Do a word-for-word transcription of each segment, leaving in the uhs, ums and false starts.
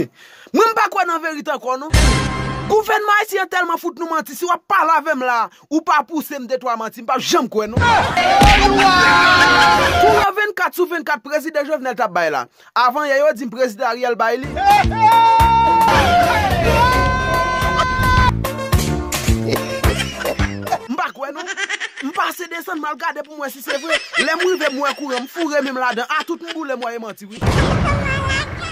Mwen m pa kwè nan verite ankò non. Gouvènman ayisyen an tèlman fout nou manti, si w ap pale avè m la, ou pa pouse m de twa manti, m p ap janm kwè non. Tou an vennkat sou vennkat prezidan Jovenel t ap bay la. Avan yè yo di m prezidan Ariel bay li. M pa kwè non. M pase desann m al gade pou m wè si se vre. Lè m rive m wè kouran, m foure men m ladan. A tout m boule m wè e manti wi.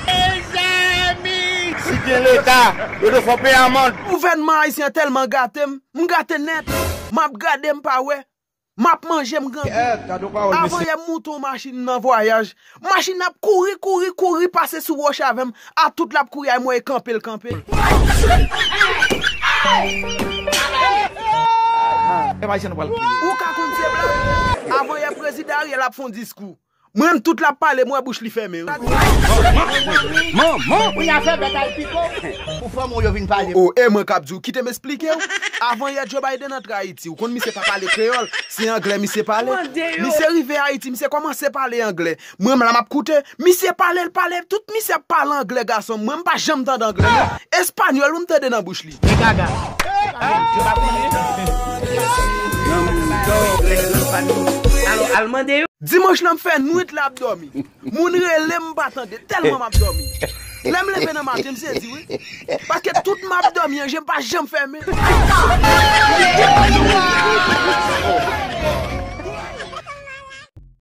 Mezanmi! Si gen leta, yo te fè peye amann. Gouvènman ayisyen tèlman gate m, m gate nèt. M ap gade m pa wè. M ap manje m grangou. Avan yè m moute yon machin nan vwayaj. Machin nan ap kouri, kouri, kouri pase sou woche avè m. A tout l ap kouri a m wè e kanpe l kanpe. Ou ka konn se blag. Avan yè prezidan Ariel ap fè yon diskou. Mwen menm tout l ap pale m wè bouch li fèmen wi. Manman! Pou y a fè bèt al piko pou fanm ou yo vin pale. O e mwen k ap di w kite m esplike w. Avan yè Joe Biden antre Ayiti, ou konn misye pa pale kreyòl, se anglè misye pale. Misye rive Ayiti, misye kòmanse pale anglè. Mwen menm la m ap koute, misye pale l pale, tout misye ap pale anglè gason m, mwen m pa janm tande anglè non. Espanyòl wi m tande nan bouch li. E gaga. Al mande yo. Dimanch lan m fè nwit la ap dòmi. Moun rele m pa tande tèlman m ap dòmi. Lè m leve nan maten m sezi wi. Paske tout m ap dòmi an je m pa janm fèmen.